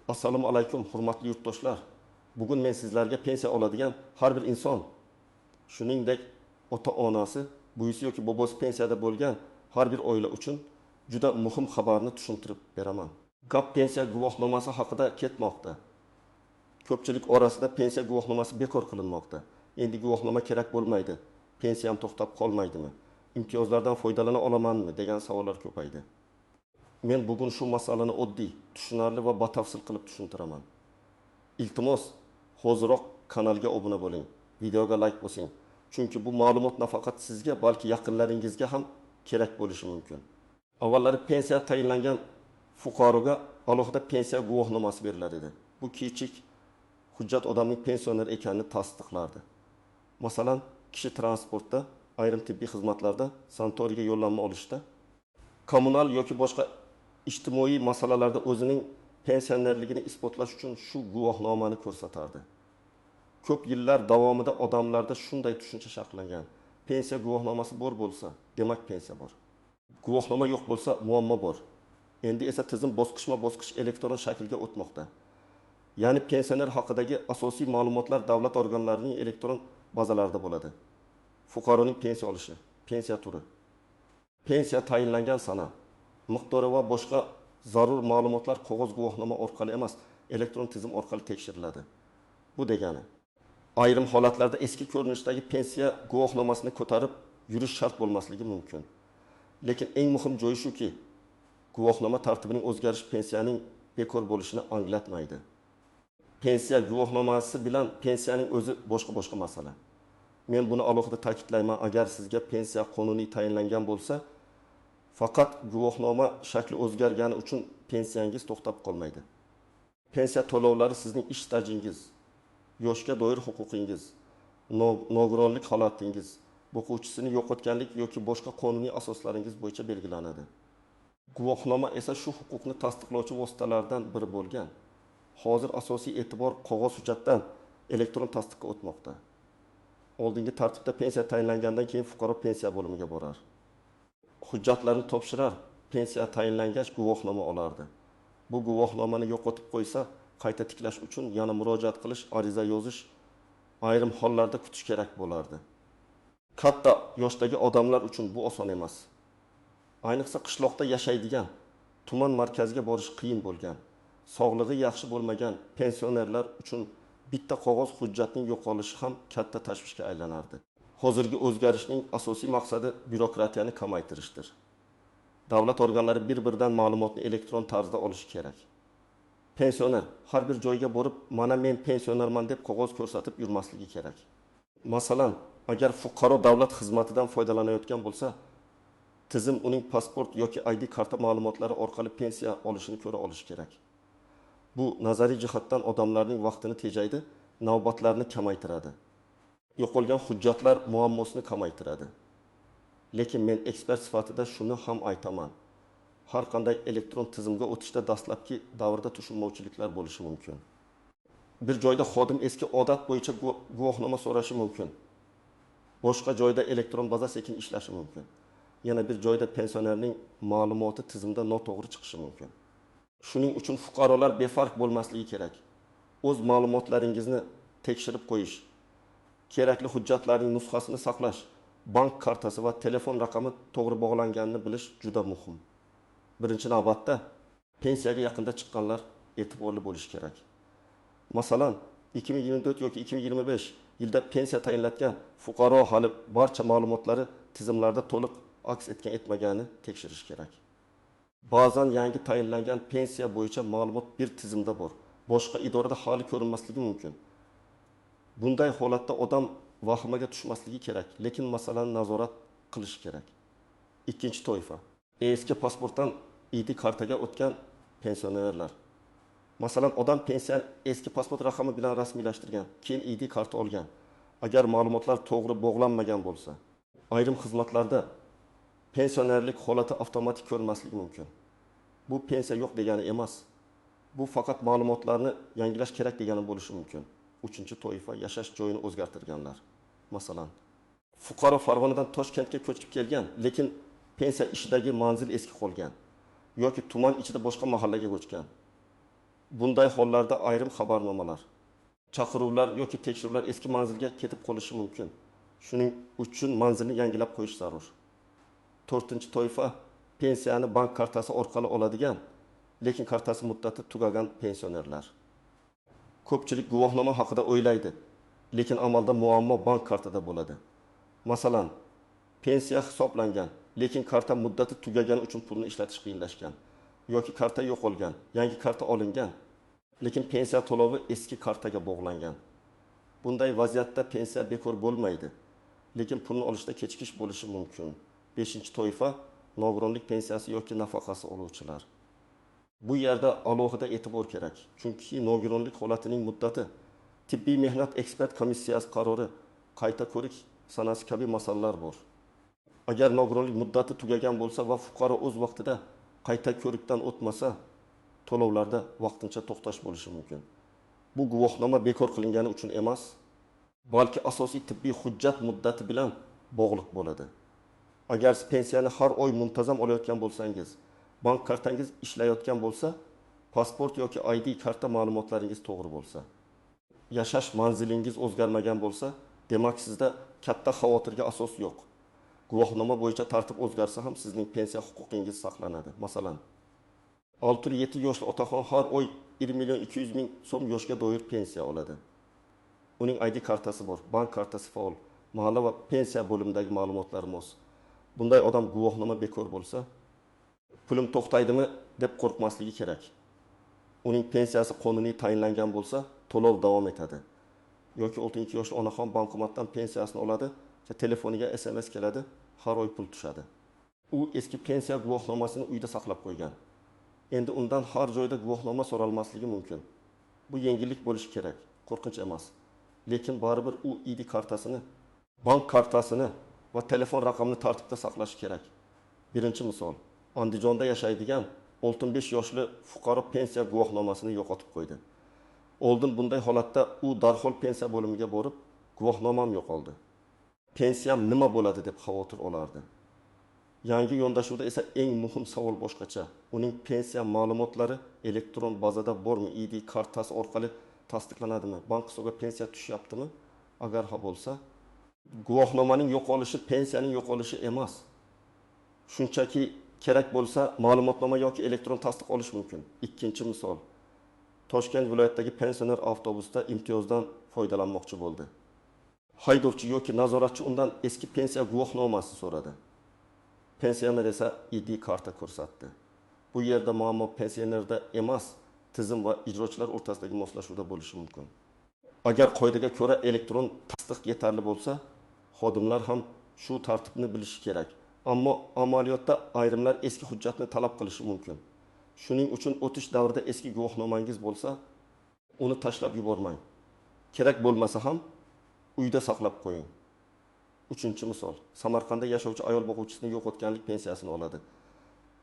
Assalomu alaykum, hurmatli yurtdoshlar. Bugun men sizlarga pensiya oladigan har bir inson, shuningdek ota-onasi, buvisi yoki bobosi pensiyada bo'lgan har bir oila uchun juda muhim xabarni tushuntirib beraman. Gap pensiya guvohnomasi haqida ketmoqda. Ko'pchilik orasida pensiya guvohnomasi bekor qilinmoqda. Endi guvohnoma kerak bo'lmaydi. Pensiyam to'xtab qolmaydimi? Imtiyozlardan foydalana olamanmi degan savollar ko'paydi. Men bugun shu masalani oddiy, tushunarli va batafsil qilib tushuntiraman. Iltimos, hoziroq kanalga obuna bo'ling, videoga like bosing. Chunki bu ma'lumot nafaqat sizga, balki yaqinlaringizga ham kerak bo'lishi mumkin. Avvallari pensiya tayinlangan fuqaroga alohida pensiya guvohnomasi berilar edi. Bu kichik hujjat odamning pensioner ekanini tasdiqlardi. Masalan, kishi transportda, ayrim tibbiy xizmatlarda, sanatoriyga yo'llanma olishda, kommunal yoki boshqa ijtimoiy masalalarda o'zining pensionerligini isbotlash uchun shu guvohnomani ko'rsatardi. Ko'p yillar davomida odamlarda shunday tushuncha shakllangan. Pensiya guvohnomasi bor bo'lsa, demak pensiya bor. Guvohnoma yo'q bo'lsa, muammo bor. Endi esa tizim bosqichma-bosqich elektron shaklga o'tmoqda. Ya'ni pensioner haqidagi asosiy ma'lumotlar davlat organlarining elektron bazalarida bo'ladi. Fuqaroning pensiya olishi, pensiya turi, pensiya tayinlangan sana, miqdori va boshqa zarur ma'lumotlar qog'oz guvohnoma orqali emas, elektron tizim orqali tekshiriladi. Bu degani, ayrim holatlarda eski ko'rinishdagi pensiya guvohnomasini ko'tarib yurish shart bo'lmasligi mumkin. Lekin eng muhim joyi shuki, guvohnoma tartibining o'zgarishi pensiyaning bekor bo'lishini anglatmaydi. Pensiya guvohnomasi bilan pensiyaning o'zi boshqa-boshqa masala. Men buni alohida ta'kidlayman, agar sizga pensiya qonuniy tayinlangan bo'lsa, faqat guvohnoma shakli o'zgargani uchun pensiyangiz to'xtab qolmaydi. Pensiya to'lovlari sizning ish stajingiz, yoshga doir huquqingiz, nogironlik holatingiz, boquvchisini yo'qotganlik yoki boshqa qonuniy asoslaringiz bo'yicha belgilanadi. Guvohnoma esa shu huquqni tasdiqlovchi vositalardan biri bo'lgan. Hozir asosiy e'tibor qog'oz hujjatdan elektron tasdiqqa o'tmoqda. Oldingi tartibda pensiya tayinlangandan keyin fuqaro pensiya bo'limiga borar. Hujjatlarni topshirar, pensiya tayinlangach guvohnoma olardi. Bu guvohnomani yo'qotib qo'ysa, qayta tiklash uchun yana murojaat qilish, ariza yozish, ayrim hollarda kutish kerak bo'lardi. Katta yoshdagi odamlar uchun bu oson emas. Ayniqsa qishloqda yashaydigan, tuman markaziga borish qiyin bo'lgan, sog'lig'i yaxshi bo'lmagan pensionerlar uchun bitta qog'oz hujjatning yo'qolishi ham katta tashvishga aylanardi. Hozirgi o'zgarishning asosiy maqsadi byurokratiyani kamaytirishdir. Davlat organlari bir-biridan ma'lumotni elektron tarzda olishi kerak. Pensioner har bir joyga borib, mana men pensionerman deb qog'oz ko'rsatib yurmasligi kerak. Masalan, agar fuqaro davlat xizmatidan foydalanayotgan bo'lsa, tizim uning pasport yoki ID karta ma'lumotlari orqali pensiya olishini ko'ra olishi kerak. Bu nazariy jihatdan odamlarning vaqtini tejaydi, navbatlarni kamaytiradi. Yo'qolgan hujjatlar muammosini kamaytiradi. Lekin men ekspert sifatida shuni ham aytaman. Har qanday elektron tizimga o'tishda dastlabki davrda tushunmovchiliklar bo'lishi mumkin. Bir joyda xodim eski odat bo'yicha guvohnoma so'rashi mumkin. Boshqa joyda elektron baza sekin ishlashi mumkin. Yana bir joyda pensionerning ma'lumoti tizimda noto'g'ri chiqishi mumkin. Shuning uchun fuqarolar befarq bo'lmasligi kerak. O'z ma'lumotlaringizni tekshirib qo'yish, kerakli hujjatlarning nusxasini saqlash, bank kartasi va telefon raqami to'g'ri bog'langanini bilish juda muhim. Birinchi navbatda pensiyaga yaqinda chiqqanlar e'tiborli bo'lishi kerak. Masalan, 2024 yoki 2025 yilda pensiya tayinlatgan fuqaro hali barcha ma'lumotlari tizimlarda to'liq aks etgan etmaganini tekshirish kerak. Ba'zan yangi tayinlangan pensiya bo'yicha ma'lumot bir tizimda bor, boshqa idorada hali ko'rinmasligi mumkin. Bunday holatda odam vahimaga tushmasligi kerak, lekin masalani nazorat qilish kerak. Ikkinchi toifa, eski pasportdan ID kartaga o'tgan pensionerlar. Masalan, odam pensiyani eski pasport raqami bilan rasmiylashtirgan, keyin ID karta olgan. Agar ma'lumotlar to'g'ri bog'lanmagan bo'lsa, ayrim xizmatlarda pensionerlik holati avtomatik ko'rinmasligi mumkin. Bu pensiya yo'q degani emas. Bu faqat ma'lumotlarni yangilash kerak degani bo'lishi mumkin. Uchinchi toifa, yashash joyini o'zgartirganlar. Masalan, fuqaro Farg'onadan Toshkentga ko'chib kelgan, lekin pensiya ishidagi manzil eski qolgan yoki tuman ichida boshqa mahallaga ko'chgan. Bunday hollarda ayrim xabarnomalar, chaqiruvlar yoki tekshiruvlar eski manzilga ketib qolishi mumkin. Shuning uchun manzilni yangilab qo'yish zarur. To'rtinchi toifa pensiyani bank kartasi orqali oladigan, lekin kartasi muddati tugagan pensionerlar. Ko'pchilik guvohnoma haqida o'ylaydi, lekin amalda muammo bank kartada bo'ladi. Masalan, pensiya hisoblangan, lekin karta muddati tugagani uchun pulni ishlatish qiyinlashgan yoki karta yo'qolgan, yangi karta olingan, lekin pensiya to'lovi eski kartaga bog'langan. Bunday vaziyatda pensiya bekor bo'lmaydi, lekin pulni olishda kechikish bo'lishi mumkin. Beshinchi toifa nogironlik pensiyasi yoki nafaqasi oluvchilar. Bu yerda alohida e'tibor kerak, chunki nogironlik holatining muddati, tibbiy mehnat ekspert komissiyasi qarori, qayta ko'rik sanasi kabi masalalar bor. Agar nogironlik muddati tugagan bo'lsa va fuqaro o'z vaqtida qayta ko'rikdan o'tmasa, to'lovlarda vaqtincha to'xtash bo'lishi mumkin. Bu guvohnoma bekor qilingani uchun emas, balki asosiy tibbiy hujjat muddati bilan bog'liq bo'ladi. Agar siz pensiyani har oy muntazam olayotgan bo'lsangiz, bank kartangiz ishlayotgan bo'lsa, pasport yoki ID karta ma'lumotlaringiz to'g'ri bo'lsa, yashash manzilingiz o'zgarmagan bo'lsa, demak sizda katta xavotirga asos yo'q. Guvohnoma bo'yicha tartib o'zgarsa ham sizning pensiya huquqingiz saqlanadi. Masalan, 67 yoshli otaxon har oy 1 million 200 ming so'm yoshga doir pensiya oladi. Uning ID kartasi bor, bank kartasi faol, mahalla va pensiya bo'limidagi ma'lumotlar mos. Bunday odam guvohnoma bekor bo'lsa, pulim to'xtaydimi deb qo'rqmasligi kerak. Uning pensiyasi qonuniy tayinlangan bo'lsa, to'lov davom etadi. Yoki 62 yoshli onaxon bankomatdan pensiyasini oladi, telefoniga SMS keladi, har oy pul tushadi. U eski pensiya guvohnomasini uyda saqlab qo'ygan. Endi undan har joyda guvohnoma so'ralmasligi mumkin. Bu yengillik bo'lishi kerak, qo'rqinch emas. Lekin baribir u ID kartasini, bank kartasini va telefon raqamini tartibda saqlashi kerak. Birinchi misol, Andijonda yashaydigan 65 yoshli fuqaro pensiya guvohnomasini yo'qotib qo'ydi. Oldin bunday holatda u darhol pensiya bo'limiga borib, guvohnomam yo'qoldi, pensiyam nima bo'ladi deb xavotir olardi. Yangi yondashuvda esa eng muhim savol boshqacha. Uning pensiya ma'lumotlari elektron bazada bormi, ID kartasi orqali tasdiqlanadimi, bank hisobiga pensiya tushyaptimi? Agar ha bo'lsa, guvohnomaning yo'qolishi pensiyaning yo'qolishi emas. Shunchaki kerak bo'lsa ma'lumotnoma yoki elektron tasdiq olish mumkin. Ikkinchi misol. Toshkent viloyatidagi pensioner avtobusda imtiyozdan foydalanmoqchi bo'ldi. Haydovchi yoki nazoratchi undan eski pensiya guvohnomasi so'radi. Pensioner esa ID karta ko'rsatdi. Bu yerda muammo pensionerda emas, tizim va ijrochilar o'rtasidagi moslashuvda bo'lishi mumkin. Agar qoidaga ko'ra elektron tasdiq yetarli bo'lsa, xodimlar ham shu tartibni bilishi kerak. Ammo amaliyotda ayrimlar eski hujjatni talab qilishi mumkin. Shuning uchun o'tish davrida eski guvohnomangiz bo'lsa, uni tashlab yubormang. Kerak bo'lmasa ham uyda saqlab qo'ying. Uchinchi misol. Samarqandda yashovchi ayol boquvchisini yo'qotganlik pensiyasini oladi.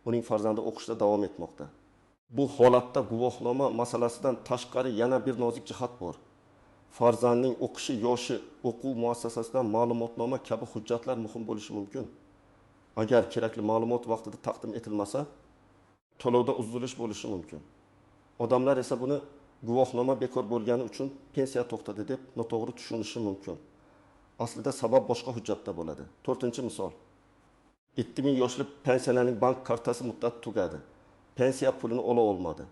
Uning farzandi o'qishda davom etmoqda. Bu holatda guvohnoma masalasidan tashqari yana bir nozik jihat bor. Farzandning o'qishi yoshi, o'quv muassasasidan ma'lumotnoma kabi hujjatlar muhim bo'lishi mumkin. Agar kerakli ma'lumot vaqtida taqdim etilmasa, to'lovda uzilish bo'lishi mumkin. Odamlar esa buni guvohnoma bekor bo'lgani uchun pensiya to'xtadi deb noto'g'ri tushunishi mumkin. Aslida sabab boshqa hujjatda bo'ladi. To'rtinchi misol. 7000 yoshli pensionerning bank kartasi muddati tugadi. Pensiya pulini ola olmadi.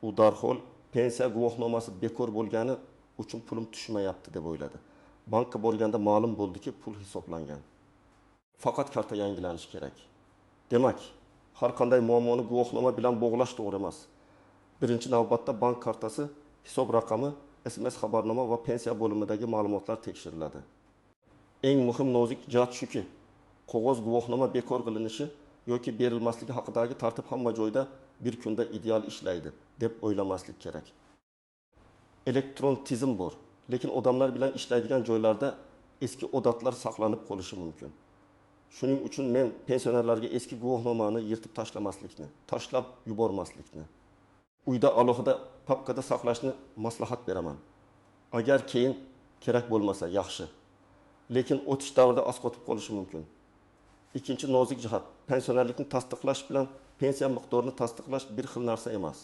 U darhol pensiya guvohnomasi bekor bo'lgani uchun pulim tushmayapti deb o'yladi. Bankka borganda ma'lum bo'ldiki, pul hisoblangan. Faqat karta yangilanishi kerak. Demak, har qanday muammoni guvohnoma bilan bog'lash to'g'ri emas. Birinchi navbatda bank kartasi, hisob raqami, SMS xabarnoma va pensiya bo'limidagi ma'lumotlar tekshiriladi. Eng muhim nozik jihat shuki, qog'oz guvohnoma bekor qilinishi yoki berilmasligi haqidagi tartib hamma joyda bir kunda ideal ishlaydi deb o'ylamaslik kerak. Elektron tizim bor, lekin odamlar bilan ishlaydigan joylarda eski odatlar saqlanib qolishi mumkin. Shuning uchun men pensionerlarga eski guvohnomani yirtib tashlamaslikni, tashlab yubormaslikni, uyda alohida papkada saqlashni maslahat beraman. Agar keyin kerak bo'lmasa yaxshi, lekin o'tish davrida asqotib qolishi mumkin. Ikkinchi nozik jihat, pensionerlikni tasdiqlash bilan pensiya miqdorini tasdiqlash bir xil narsa emas.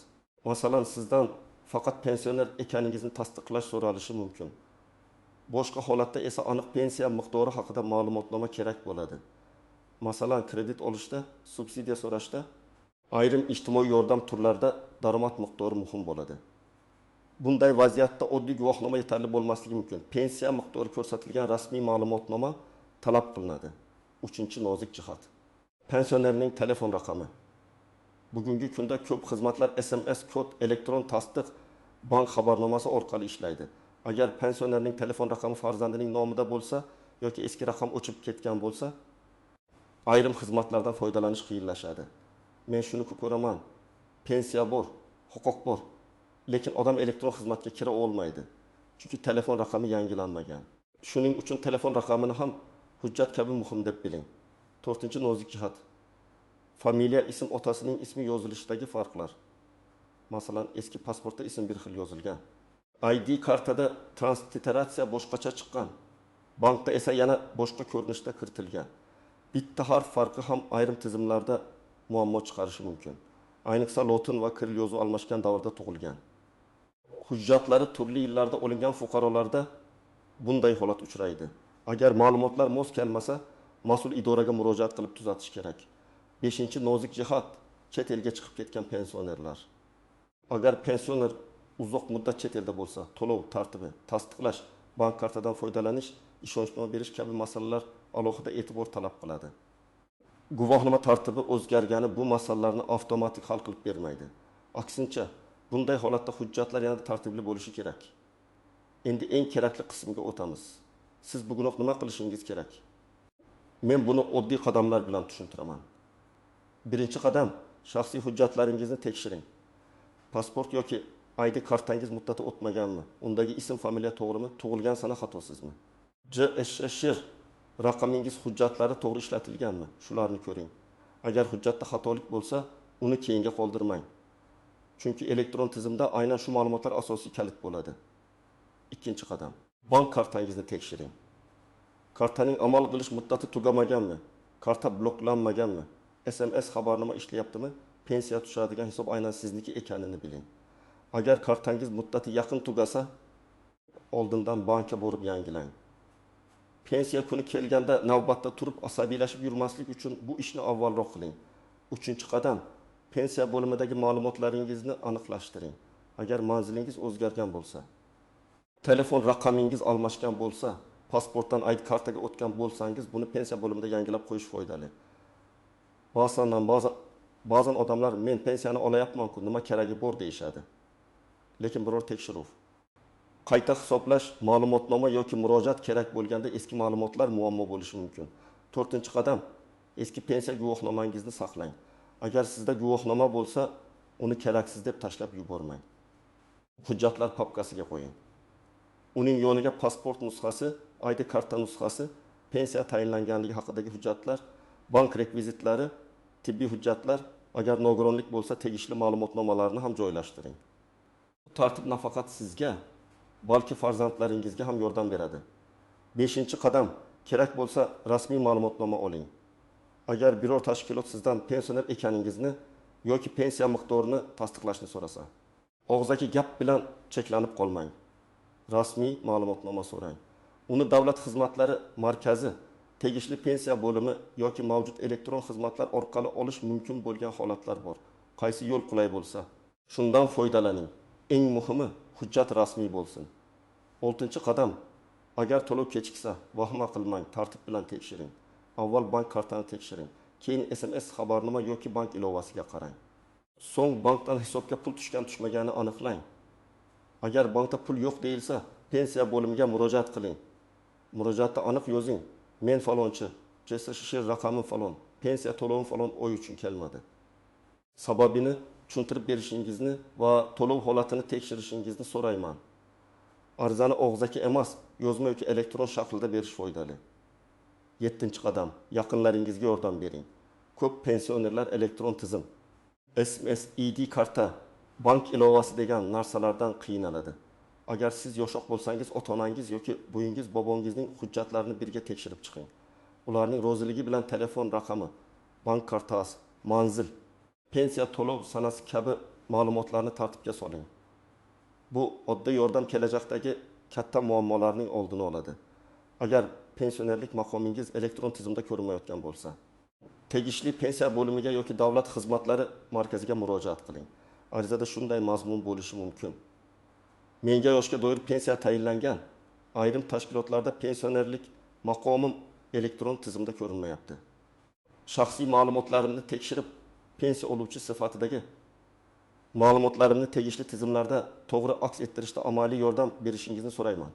Masalan, sizdan faqat pensioner ekaningizni tasdiqlash so'ralishi mumkin. Boshqa holatda esa aniq pensiya miqdori haqida ma'lumotnoma kerak bo'ladi. Masalan, kredit olishda, subsidiya so'rashda, ayrim ijtimoiy yordam turlarida daromad miqdori muhim bo'ladi. Bunday vaziyatda oddiy guvohnoma yetarli bo'lmasligi mumkin. Pensiya miqdori ko'rsatilgan rasmiy ma'lumotnoma talab qilinadi. Uchinchi nozik jihat. Pensionerning telefon raqami. Bugungi kunda ko'p xizmatlar SMS kod, elektron tasdiq, bank xabarnomasi orqali ishlaydi. Agar pensionerning telefon raqami farzandining nomida bo'lsa yoki eski raqam o'chib ketgan bo'lsa, ayrim xizmatlardan foydalanish qiyinlashadi. Men shuni ko'p ko'raman. Pensiya bor, huquq bor, lekin odam elektron xizmatga kira olmaydi. Chunki telefon raqami yangilanmagan. Shuning uchun telefon raqamini ham hujjat kabi muhim deb biling. To'rtinchi nozik jihat. Familiya, ism, otasining ismi yozilishidagi farqlar. Masalan, eski pasportda ism bir xil yozilgan. ID kartada transliteratsiya boshqacha chiqqan. Bankda esa yana boshqa ko'rinishda kiritilgan. Bitta harf farqi ham ayrim tizimlarda muammo chiqarishi mumkin. Ayniqsa lotin va kirill yozuv almashgan davrda tug'ilgan. Hujjatlari turli yillarda olingan fuqarolarda bunday holat uchraydi. Agar ma'lumotlar mos kelmasa, mas'ul idoraga murojaat qilib tuzatish kerak. Beshinchi nozik jihat, chet elga chiqib ketgan pensionerlar. Agar pensioner uzoq muddat chet elda bo'lsa, to'lov tartibi, tasdiqlash, bank kartadan foydalanish, ishonchnoma berish kabi masalalar alohida e'tibor talab qiladi. Guvohnoma tartibi o'zgargani bu masalalarni avtomatik hal qilib bermaydi. Aksincha, bunday holatda hujjatlar yanada tartibli bo'lishi kerak. Endi eng kerakli qismga o'tamiz. Siz bugunoq nima qilishingiz kerak? Men buni oddiy qadamlar bilan tushuntiraman. Birinchi qadam, shaxsiy hujjatlaringizni tekshiring. Pasport yoki ID kartangiz muddati o'tmaganmi? Undagi ism, familiya to'g'rimi? Tug'ilgan sana xatosizmi? JSSR raqamingiz hujjatlari to'g'ri ishlatilganmi? Shularni ko'ring. Agar hujjatda xatolik bo'lsa, uni keyinga qoldirmang. Chunki elektron tizimda aynan shu ma'lumotlar asosiy kalit bo'ladi. Ikkinchi qadam, bank kartangizni tekshiring. Kartaning amal qilish muddati tugamaganmi? Karta bloklanmaganmi? SMS xabarnoma ishlayaptimi? Pensiya tushadigan hisob aynan sizniki ekanini biling. Agar kartangiz muddati yaqin tugasa, oldindan bankka borib yangilang. Pensiya kuni kelganda navbatda turib asabiylashib yurmaslik uchun bu ishni avvalroq qiling. Uchinchi qadam, pensiya bo'limidagi ma'lumotlaringizni aniqlashtiring. Agar manzilingiz o'zgargan bo'lsa, telefon raqamingiz almashgan bo'lsa, pasportdan ID kartaga o'tgan bo'lsangiz, buni pensiya bo'limida yangilab qo'yish foydali. Ba'zan odamlar men pensiyani olayapman-ku, nima keragi bor deyishadi. Lekin biror tekshiruv, qayta hisoblash, ma'lumotnoma yoki murojaat kerak bo'lganda eski ma'lumotlar muammo bo'lishi mumkin. To'rtinchi qadam, eski pensiya guvohnomangizni saqlang. Agar sizda guvohnoma bo'lsa, uni keraksiz deb tashlab yubormang. Hujjatlar papkasiga qo'ying. Uning yoniga pasport nusxasi, ID karta nusxasi, pensiya tayinlanganligi haqidagi hujjatlar, bank rekvizitlari, tibbiy hujjatlar, agar nogironlik bo'lsa tegishli ma'lumotnomalarni ham joylashtiring. Bu tartib nafaqat sizga, balki farzandlaringizga ham yordam beradi. Beshinchi qadam, kerak bo'lsa rasmiy ma'lumotnoma oling. Agar biror tashkilot sizdan pensioner ekaningizni yoki pensiya miqdorini tasdiqlashni so'rasa, og'zaki gap bilan cheklanib qolmang. Rasmiy ma'lumotnoma so'rang. Uni davlat xizmatlari markazi, tegishli pensiya bo'limi yoki mavjud elektron xizmatlar orqali olish mumkin bo'lgan holatlar bor. Qaysi yo'l qulay bo'lsa, shundan foydalaning. Eng muhimi, hujjat rasmiy bo'lsin. Oltinchi qadam, agar to'lov kechiksa, vahima qilmang, tartib bilan tekshiring. Avval bank kartani tekshiring, keyin SMS xabarnoma yoki bank ilovasiga qarang. So'ng bankdan hisobga pul tushgan tushmaganini aniqlang. Agar bankda pul yo'q deyilsa, pensiya bo'limiga murojaat qiling. Murojaatda aniq yozing: men falonchi, JSSR raqami falon, pensiya to'lovim falon oy uchun kelmadi. Sababini tushuntirib berishingizni va to'lov holatini tekshirishingizni so'rayman. Arizani og'zaki emas, yozma yoki elektron shaklda berish foydali. Yettinchi qadam, yaqinlaringizga yordam bering. Ko'p pensionerlar elektron tizim, SMS, ID karta, bank ilovasi degan narsalardan qiynaladi. Agar siz yoshroq bo'lsangiz, ota-onangiz yoki buyingiz, bobongizning hujjatlarini birga tekshirib chiqing. Ularning roziligi bilan telefon raqami, bank kartasi, manzil, pensiya to'lov sanasi kabi ma'lumotlarni tartibga soling. Bu oddiy yordam kelajakdagi katta muammolarning oldini oladi. Agar pensionerlik maqomingiz elektron tizimda ko'rinmayotgan bo'lsa, tegishli pensiya bo'limiga yoki davlat xizmatlari markaziga murojaat qiling. Arizada shunday mazmun bo'lishi mumkin: Menga yoshga doir pensiya tayinlangan. Ayrim tashkilotlarda pensionerlik maqomim elektron tizimda ko'rinmayapti. Shaxsiy ma'lumotlarimni tekshirib, pensiya oluvchi sifatidagi ma'lumotlarimni tegishli tizimlarda to'g'ri aks ettirishda amaliy yordam berishingizni so'rayman.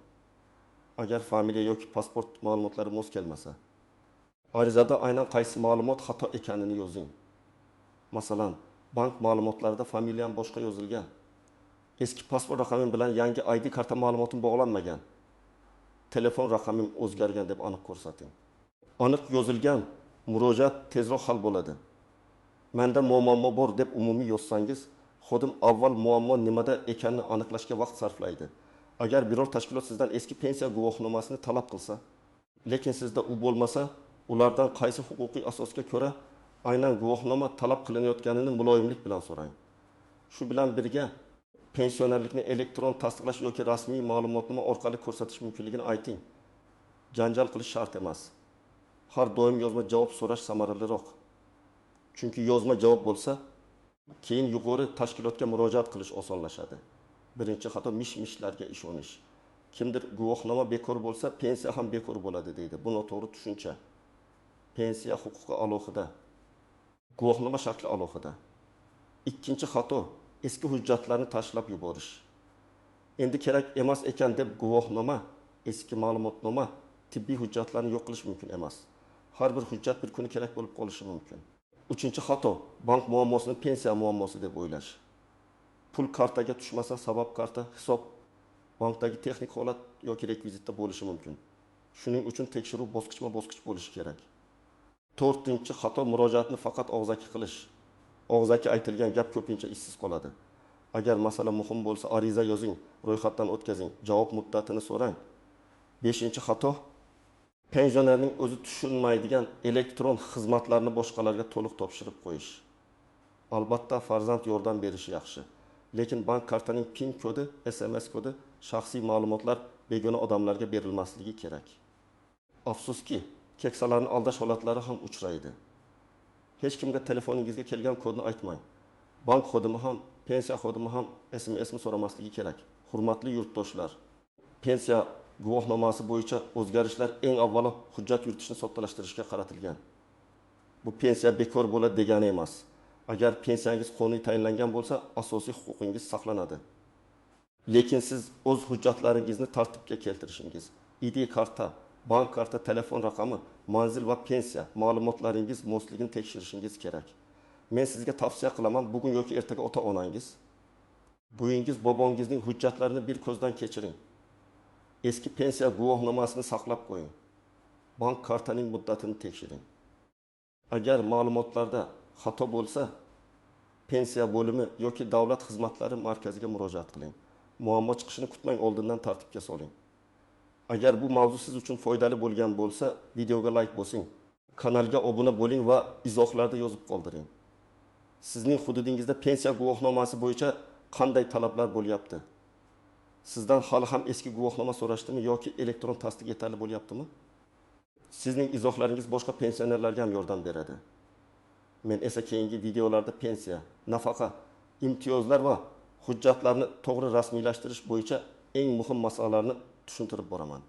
Agar familiya yoki pasport ma'lumotlari mos kelmasa, arizada aynan qaysi ma'lumot xato ekanini yozing. Masalan, bank ma'lumotlarida familiyam boshqa yozilgan. Eski pasport raqamim bilan yangi ID karta ma'lumotim bog'lanmagan. Telefon raqamim o'zgargan deb aniq ko'rsating. Aniq yozilgan murojaat tezroq hal bo'ladi. Menda muammo bor deb umumiy yozsangiz, xodim avval muammo nimada ekanini aniqlashga vaqt sarflaydi. Agar biror tashkilot sizdan eski pensiya guvohnomasini talab qilsa, lekin sizda u bo'lmasa, ulardan qaysi huquqiy asosga ko'ra aynan guvohnoma talab qilinayotganini muloyimlik bilan so'rang. Shu bilan birga pensionerlikni elektron tasdiqlash yoki rasmiy ma'lumotnoma orqali ko'rsatish mumkinligini ayting. Janjal qilish shart emas. Har doim yozma javob so'rash samaraliroq. Chunki yozma javob bo'lsa, keyin yuqori tashkilotga murojaat qilish osonlashadi. Birinchi xato mish-mishlarga ishonish. Kimdir guvohnoma bekor bo'lsa, pensiya ham bekor bo'ladi deydi. Bu noto'g'ri tushuncha. Pensiya huquqi alohida, guvohnoma shakli alohida. Ikkinchi xato eski hujjatlarni tashlab yuborish. Endi kerak emas ekan deb guvohnoma, eski ma'lumotnoma, tibbiy hujjatlarni yo'q qilish mumkin emas. Har bir hujjat bir kuni kerak bo'lib qolishi mumkin. Uchinchi xato bank muammosini pensiya muammosi deb o'ylash. Pul kartaga tushmasa, sabab karta, hisob, bankdagi texnik holat yoki rekvizitda bo'lishi mumkin. Shuning uchun tekshiruv bosqichma-bosqich bo'lishi kerak. To'rtinchi xato murojaatni faqat og'zaki qilish. Og'zaki aytilgan gap ko'pincha ishsiz qoladi. Agar masala muhim bo'lsa, ariza yozing, ro'yxatdan o'tkazing, javob muddatini so'rang. Beshinchi xato pensionerning o'zi tushunmaydigan elektron xizmatlarni boshqalarga to'liq topshirib qo'yish. Albatta, farzand yordam berishi yaxshi. Lekin bank kartaning PIN kodi, SMS kodi, shaxsiy ma'lumotlar begona odamlarga berilmasligi kerak. Afsuski, keksalarni aldash holatlari ham uchraydi. Hech kimga telefoningizga kelgan kodni aytmang. Bank xodimi ham, pensiya xodimi ham SMSni so'ramasligi kerak. Hurmatli yurtdoshlar, pensiya guvohnomasi bo'yicha o'zgarishlar eng avvalo hujjat yuritishni soddalashtirishga qaratilgan. Bu pensiya bekor bo'ladi degani emas. Agar pensiyangiz qonuniy tayinlangan bo'lsa, asosiy huquqingiz saqlanadi. Lekin siz o'z hujjatlaringizni tartibga keltirishingiz, ID karta, bank karta, telefon raqami, manzil va pensiya ma'lumotlaringiz mosligini tekshirishingiz kerak. Men sizga tavsiya qilaman, bugun yoki ertaga ota-onangiz, buyingiz, bobongizning hujjatlarini bir ko'zdan kechiring. Eski pensiya guvohnomasini saqlab qo'ying. Bank kartaning muddatini tekshiring. Agar ma'lumotlarda xato bo'lsa, pensiya bo'limi yoki davlat xizmatlari markaziga murojaat qiling. Muammo chiqishini kutmang, oldindan tartibga soling. Agar bu mavzu siz uchun foydali bo'lgan bo'lsa, videoga like bosing, kanalga obuna bo'ling va izohlarda yozib qoldiring. Sizning hududingizda pensiya guvohnomasi bo'yicha qanday talablar bo'lyapti? Sizdan hali ham eski guvohnoma so'rashdimi yoki elektron tasdiq yetarli bo'lyaptimi? Sizning izohlaringiz boshqa pensionerlarga ham yordam beradi. Men esa keyingi videolarda pensiya, nafaqa, imtiyozlar va hujjatlarni to'g'ri rasmiylashtirish bo'yicha eng muhim masalalarni tushuntirib boraman.